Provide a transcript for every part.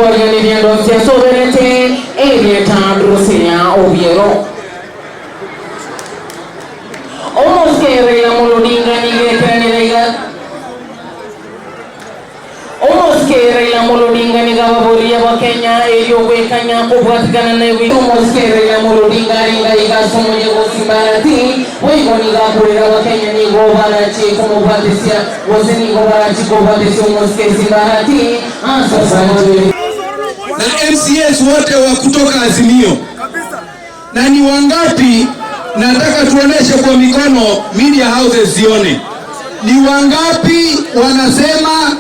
Kwarigereria ndonsi asoberete erieta Drusilla Obiero. Omosike Raila Amolo Odinga nigo ekeranire iga Omosike Raila Amolo Odinga nigo ababoria Abakenya erio gwekanya kobwatikana na ebi Omosike Raila Amolo Odinga aringa iga ase omoyega o Simbarati boigo nigo akurera Abakenya nigo barachie komobwatesia gose nigo barachie kobwatesia omosike Simbarati Asante. Na MCAs wote wa kutoka Azimio, na ni wangapi? Nataka tuoneshe kwa mikono, media houses zione ni wangapi wanasema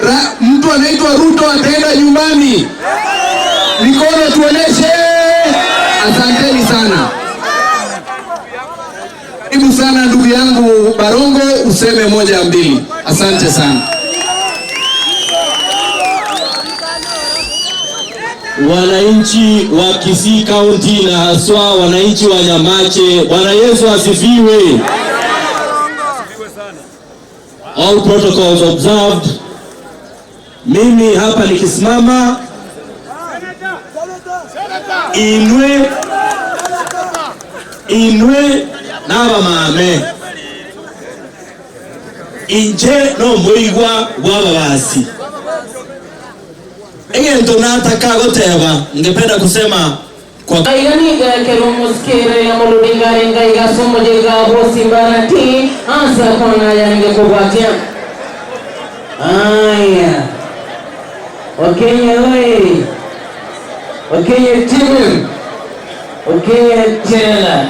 ra, mtu anaitwa Ruto ataenda nyumbani. Mikono tuoneshe. Asanteni sana. Karibu sana ndugu yangu Barongo, useme moja mbili. Asante sana. Wananchi wa Kisii County na haswa wananchi wa Nyamache, Bwana Yesu asifiwe. All protocols observed. Mimi hapa nikisimama inwe inwe n'abamame inche nomoigwa bw'ababasi egento nataka goteba ningependa kusema kwa Aiga nigo ekero omosike Raila Amolo Odinga arenge aiga ase omoyega bw'Osimbarati ase akona yarenge kobwatia. Aya, Wakenya oye! Wakenya timu! Wakenya tena!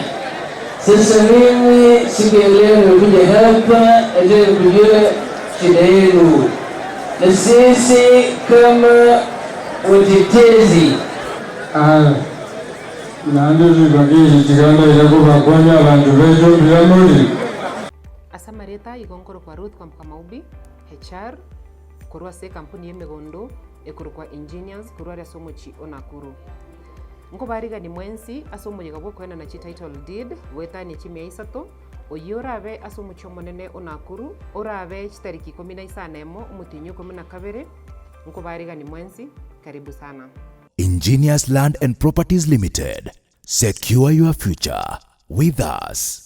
Sasa mimi siku ya leo nimekuja hapa nataka kujua shida yenu, na sisi kama watetezi Naende ribagi tiganda kobakonya abanto bechombia mori. Ase amarieta igo nkorokwa Ruth Kwamboka Maubi, HR, korwa ase ekampuni y'emegondo ekorokwa Engineers korwa aria ase omochie o Nakuru. Nkobarigani mwensi ase omoyega bw'okoenana chititle deed goetania chimia isato, oyio orabe ase omochie omonene o Nakuru, orabe chitariki ikomi na isano emo omotienyi o ikomi na kabere, nkobarigani mwensi, karibu sana. Engineers Land and Properties Limited. Secure your future with us.